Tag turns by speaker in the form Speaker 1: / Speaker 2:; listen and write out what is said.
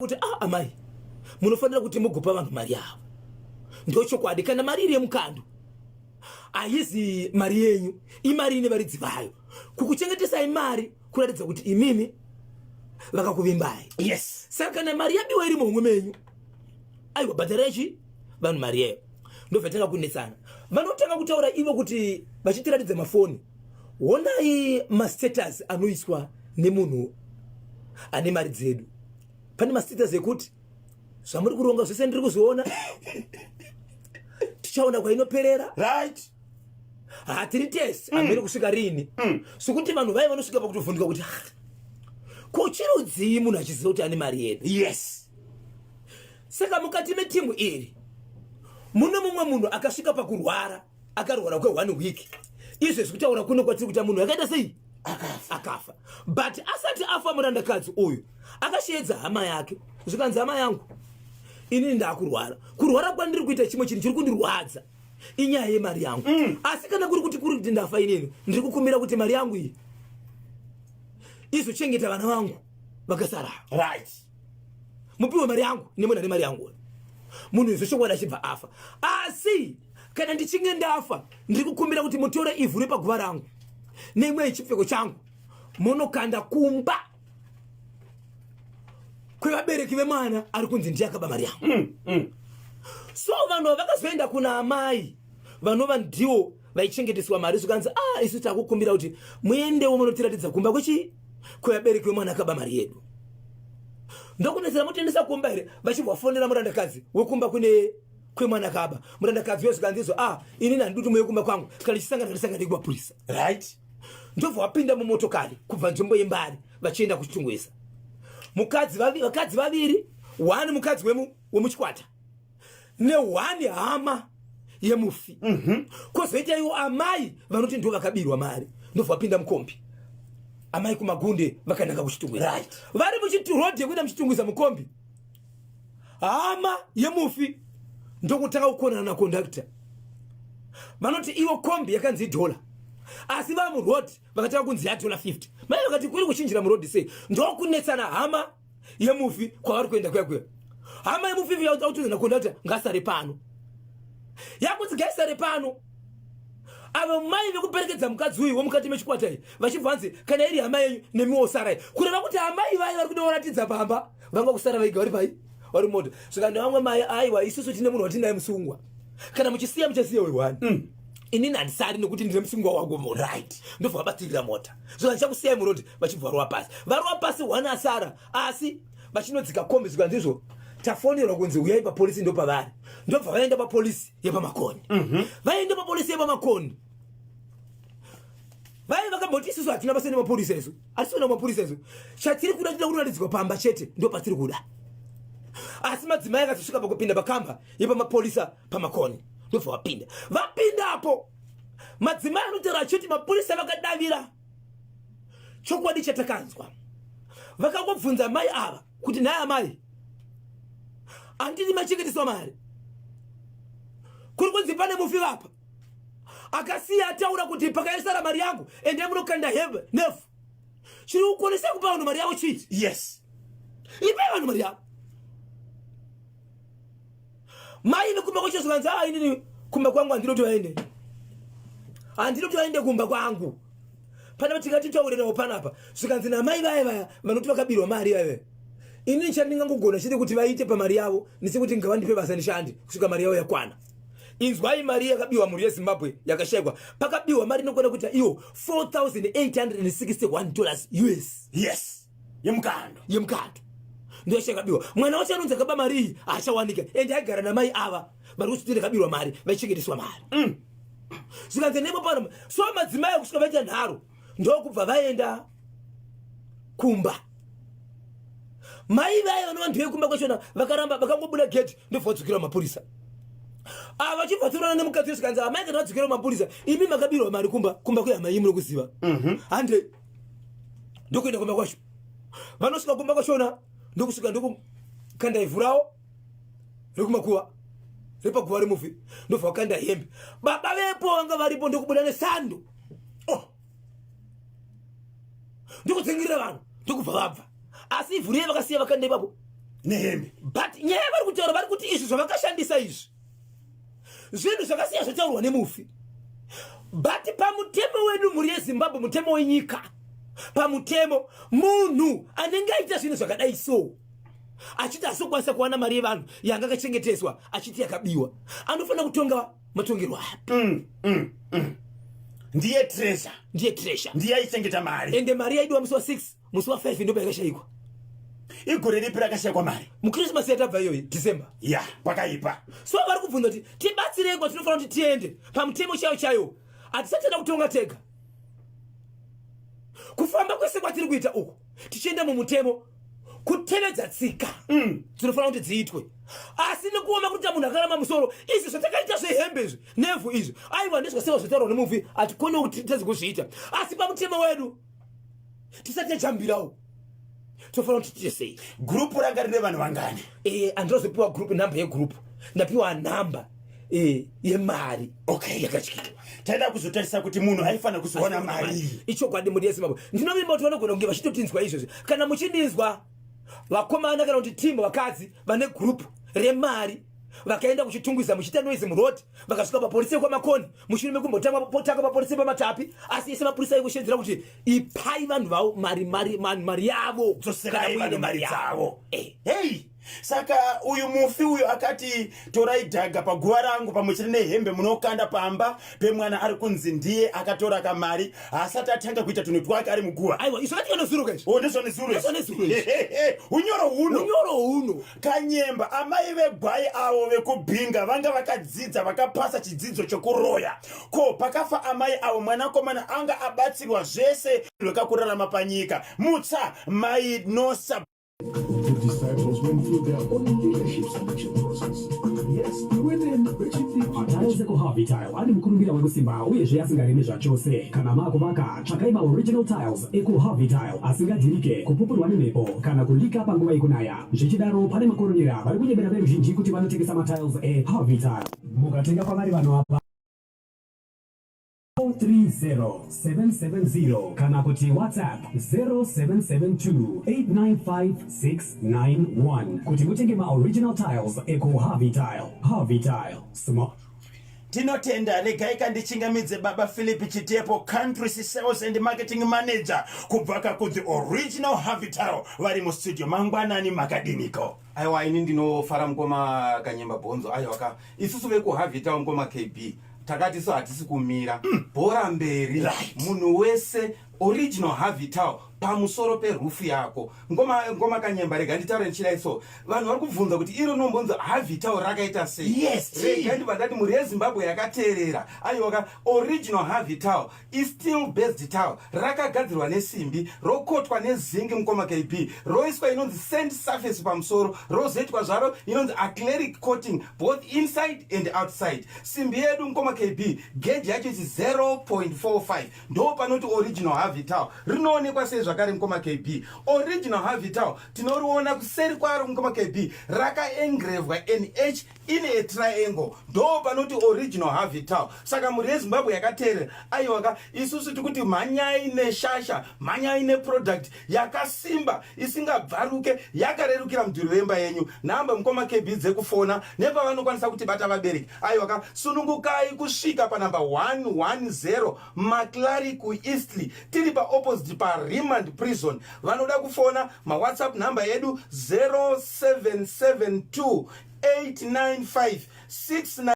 Speaker 1: Kuti ah, amai munofanira kuti mugopa vanhu mari yavo. Ndochokwadi, kana mari iri yemukando haizi mari yenyu, imari ine varidzi vayo. Kukuchengetesai mari kuratidza kuti imimi vakakuvimbai.
Speaker 2: Yes.
Speaker 1: Saka kana mari yabiwa iri muhomwe menyu, aiwa, bhadharai chi vanhu mari yeyo. Ndobva kunetsana, vanotanga kutaura ivo kuti vachitiratidza mafoni, honai mastatus anoiswa nemunhu ane mari dzedu. Pane mastatus ekuti zvamuri kuronga zvese ndiri kuzviona, tichaona kwainoperera. Hatiri tese hamene kusvika rini. Sokuti vanhu vai vanosvika pakutovhunduka kuti, "Ah, ko chirudzii munhu achiziva kuti ane mari yedu?" Saka mukati metimu iri mune mumwe munhu akasvika pakurwara, akarwara kwe1 week. Izvezvi kutaura kuno kwatiri kuita, munhu akaita sei?
Speaker 2: Akafa.
Speaker 1: Akafa. But asati afa, murandakadzi uyu akasheedza hama yake, zvikanzi, "Hama yangu, inini ndaakurwara. Kurwara kwandiri kuita, chimwe chinhu chiri kundirwadza inyaya yemari yangu. Asi kana kuri kuti ndafa, inini ndiri kukumbira kuti mari yangu iyi izochengeta vana vangu vakasara. Mupiwe mari yangu nemunhu ane mari yangu." Munhu izvo achibva afa. "Asi kana ndichinge ndafa, ndiri kukumbira kuti mutore ivhu repaguva rangu neimwe yechipfeko changu, munokanda kumba kwevabereki vemwana ari kunzi ndiye akaba mari yangu." So vanhu ava vakazoenda kuna amai vanova ndiwo vaichengeteswa mari, zvikanzi, "A, isu takukumbira kuti muendewo munotiratidza kumba kwechi kwevabereki vemwana akaba mari yedu." Ndokunetsera, "Mutendesa kumba here?" Vachibva vafonera murandakadzi wekumba kune kwemwana akaba. Murandakadzi uyo zvikanzi izvo, "A, inini handidi kuti muuye kumba kwangu. Kana tichisangana, ngatisangane kumapurisa." Ndobva vapinda mumotokari kubva nzvimbo yeMbare vachienda kuChitungwiza. Vakadzi vaviri, one mukadzi wemuchikwata neone hama yemufi, kwozoita iwo amai vanoti ndo vakabirwa mari. Ndobva vapinda mukombi amai kuMagunde vakananga kuChitungwiza. Vari muchirodhi yekuenda muChitungwiza, mukombi, hama yemufi ndokutanga kukonana nakondakta. Vanoti ivo kombi yakanzi idhola, asi vamurodhi vakatanga kunzi yadhola 50. Mai vakati, "Kuri kuchinjira murodhi sei?" Ndokunetsana hama yemufi kwavari kuenda kuya kuya. Hama yemufi yakutoza nakondakta, "Ngasare pano." Yakunzi ngaisare pano. Avo mai vekuperekedza mukadzi uyu womukati mechikwata iyi vachibva vanzi, "Kana iri hama yenyu, nemiwo sarai." Kureva kuti amai vai vari kuda kuratidza pamba vanga kusara vaiga vari pai, vari mota. Saka nevamwe mai, "Aiwa, isusu tine munhu watinaye musungwa. Kana muchisiya, muchasiya wehwani. Inini handisari nekuti ndine musungwa wangu munhu." Ndobva vabatirira mota. So handichakusiyai murodhi. Vachibva varova pasi, varova pasi, hwani asara. Asi vachinodzika kombi, zvikanzi izvo, "Tafonerwa kunzi uyai papolisi." Ndo pavari, ndobva vaenda papolisi yepaMakoni. Vaenda papolisi yepaMakoni, vai vakamboti, "Isusu hatina basa nemapurisa, isu hatisi kuenda kumapurisa. Isu chatiri kuda, tinoda kuratidzwa pamba chete, ndo patiri kuda." Asi madzimai akazosvika pakupinda pakamba yepamapolisa paMakoni, ndobva vapinda. Vapindapo, madzimai anotaura achiti mapurisa vakadavira chokwadi chatakanzwa. Vakangobvunza mai ava kuti, "Nhai amai, handini machengeteswa mari? Kuri kunzi pane mufi vapa akasiya ataura kuti pakaisara mari yangu, endai munokanda hembe nevhu. Chiri kukonesa kupa vanhu mari yavo chii? Ipai vanhu mari yavo." Mai vekumba kwacho zvikanzi, "A, inini kumba kwangu handidi kuti vaende, handidi kuti vaende kumba kwangu. Pana tingatitaurirawo panapa." Zvikanzi namai vaya vaya vanoti vakabirwa mari vaya vaya, "Inini chandingangogona chete kuti vaite pamari yavo nesekuti ngavandipe basa ndishande kusvika mari yavo yakwana." Inzwai, mari yakabiwa, mhuri yeZimbabwe, yakashayikwa, pakabiwa mari inokwana kuita iyo $4861 US.
Speaker 2: Yes, yemukando.
Speaker 1: Yemukando ndo yachakabiwa. Mwana wacho anonzi akaba mari iyi haachawanika, ende aigara namai ava vari kuti ndakabirwa mari, vaichengeteswa mari. Zvikanzi nepo pano, so madzimai akusvika vaita nharo, ndokubva vaenda kumba. Mai vaya vanova ndevekumba kwachona vakaramba, vakangobuda gate, ndobva vadzokera mapurisa ava vachibva torana nemukadzi. Zvikanzi, "Amai, kana vadzokera mapurisa, imi makabirwa mari kumba kwehama iyi, muri kuziva hande." Ndokuenda kumba kwacho. Vanosvika kumba kwachona, ndokusvika ndokukanda ivhu ravo rekumakuva repaguva remufi, ndobva vakanda hembe. Baba vepo vanga varipo, ndokubuda nesando, oh. Ndokudzingirira vanhu, ndokubva vabva. Asi ivhu riye vakasiya vakanda ipapo.
Speaker 2: Nehembe.
Speaker 1: But nyaya vari kutaura, vari kuti izvi zvavakashandisa izvi zvinhu zvakasiya zvataurwa nemufi. But pamutemo wedu, mhuri yeZimbabwe, mutemo wenyika, pamutemo munhu anenge aita zvinhu zvakadai so, achiti asokwanisa kuwana mari yevanhu yanga akachengeteswa, achiti yakabiwa, anofanira kutonga matongerwo api?
Speaker 2: Ndiye treasurer.
Speaker 1: Ndiye treasurer.
Speaker 2: Ndiye aichengeta mari.
Speaker 1: Ende mari yaidiwa musi wa6, musi wa5 ndo payakashayikwa.
Speaker 2: Igore ripi rakashayikwa mari?
Speaker 1: MuChristmas yatabva iyoyi, December.
Speaker 2: Ya, kwakaipa.
Speaker 1: So vari kubvunza kuti tibatsirei kwatinofanira kuti tiende pamutemo chaiyo chaiyo. Hatisati tada kutonga tega. Kufamba kwese kwatiri kuita uku, tichienda mumutemo, kutevedza tsika dzinofanira kuti dziitwe, asi nekuoma kuti munhu akarama musoro, izvi zvatakaita zvehembe izvi nevhu izvi, aiwa, ndezvakaseva zvataurwa nemufi, hatikoni kuti titadze kuzviita. Asi pamutemo wedu tisati tajambirawo, tofanira kuti tiite sei?
Speaker 2: Gurupu ranga rine vanhu vangani?
Speaker 1: Handinozopiwa group, namba yegroup. Ndapiwa namba yemari yakatyiwa.
Speaker 2: Taida kuzotarisa kuti munhu aifanira kuzowana mari.
Speaker 1: Ichokwadi, mhuri yeZimbabwe. Ndinovimba kuti vanogona kunge vachitotinzwa izvozvi. Kana muchindinzwa, vakomana kana kuti timu, vakadzi vane gurupu remari vakaenda kuChitungwiza muchiita noise muroad, vakasvika papolisi yekwaMakoni mushure mekumbotanga papolisi paMatapi, asi ese mapurisa aikushedzera kuti ipai vanhu vavo mari, mari, mari, mari yavo.
Speaker 2: Dzoserai
Speaker 1: Kana muine
Speaker 2: vanhu mari
Speaker 1: yavo.
Speaker 2: dzavo.
Speaker 1: Eh.
Speaker 2: Hei, saka uyu mufi uyu akati torai dhaga paguva rangu pamwe chete nehembe, munokanda pamba pemwana ari kunzi ndiye akatora kamari, haasati atanga kuita tunhu twake ari muguva.
Speaker 1: Aiwa, izvo zvakatika nezuro izvi.
Speaker 2: O, ndizvo nezuro.
Speaker 1: Ndizvo nezuro izvi.
Speaker 2: Unyoro huno.
Speaker 1: Unyoro huno.
Speaker 2: Kanyemba, amai vegwai avo vekubhinga vanga vakadzidza, vakapasa chidzidzo chokuroya. Ko pakafa amai avo, mwanakomana anga abatsirwa zvese rwekakurarama panyika, mutsa mai nosa.
Speaker 3: The disciples went through their own leadership selection process. Yes, the women vechidiki.
Speaker 4: Matiles ekuHarvey Tile ane mukurumbira wekusimba uyezve asingaremi zvachose. Kana maakuvaka, tsvakai maoriginal tiles ekuHarvey Tile asingadhirike, kupupurwa nemhepo kana kulika panguva yekunaya. Zvichidaro, pane makoronyera vari kunyebera veruzhinji kuti vanotengesa matiles eHarvey Tile. Mukatenga kwavari vanhu ava, 430 770 kana kuti WhatsApp 0772 895 691 kuti mutenge maoriginal tiles ekuHarvey Tile. Harvey Tile, smart.
Speaker 2: Tinotenda. Regai kandichingamidze baba Philip Chitepo, country sales and marketing manager kubva kakudzi Original Harvey Tile, vari mustudio. Mangwanani, makadiniko?
Speaker 5: Aiwa, ini ndinofara, mukoma Kanyemba Bhonzo. Aiwa ka, isusu vekuHarvey Tile, mukoma KB, takati so hatisi kumira, bhora mberi. Munhu wese, Original Harvey Tile pamusoro peroof yako. Ngoma Kanyemba, rega nditaure ndichidai. So vanhu vari kubvunza kuti iro rinombonzi Harvey Tile rakaita sei? Rega ndibva ndati, mhuri yeZimbabwe yakateerera, aiwaka, Original Harvey Tile isteel based tile, rakagadzirwa nesimbi, rokotwa nezingi, mukoma KB, roiswa inonzi sand surface pamusoro, rozoitwa zvaro inonzi acrylic coating both inside and outside. Simbi yedu, mukoma KB, geji yacho isi 0.45. Ndo panoti Original Harvey Tile rinoonekwa sei zvakare, mukoma KB? Original Harvey Tile tinoriona kuseri kwaro, mukoma KB, rakaengrevwa nh in a triangle. Ndo panoti Original Harvey Tile. Saka mhuri yeZimbabwe yakateerera, aiwaka, isusu tikuti mhanyai neshasha, mhanyai neproduct yakasimba, isingabvaruke, yakarerukira mudhuri wemba yenyu. Nhamba, mukoma KB, dzekufona nepavanokwanisa kutibata vabereki, aiwaka, sunungukai kusvika panamba 110 Maclary kuEastlea, tiri paopposite paremand prison. Vanoda kufona, maWhatsApp nhamba yedu 0772 895 69.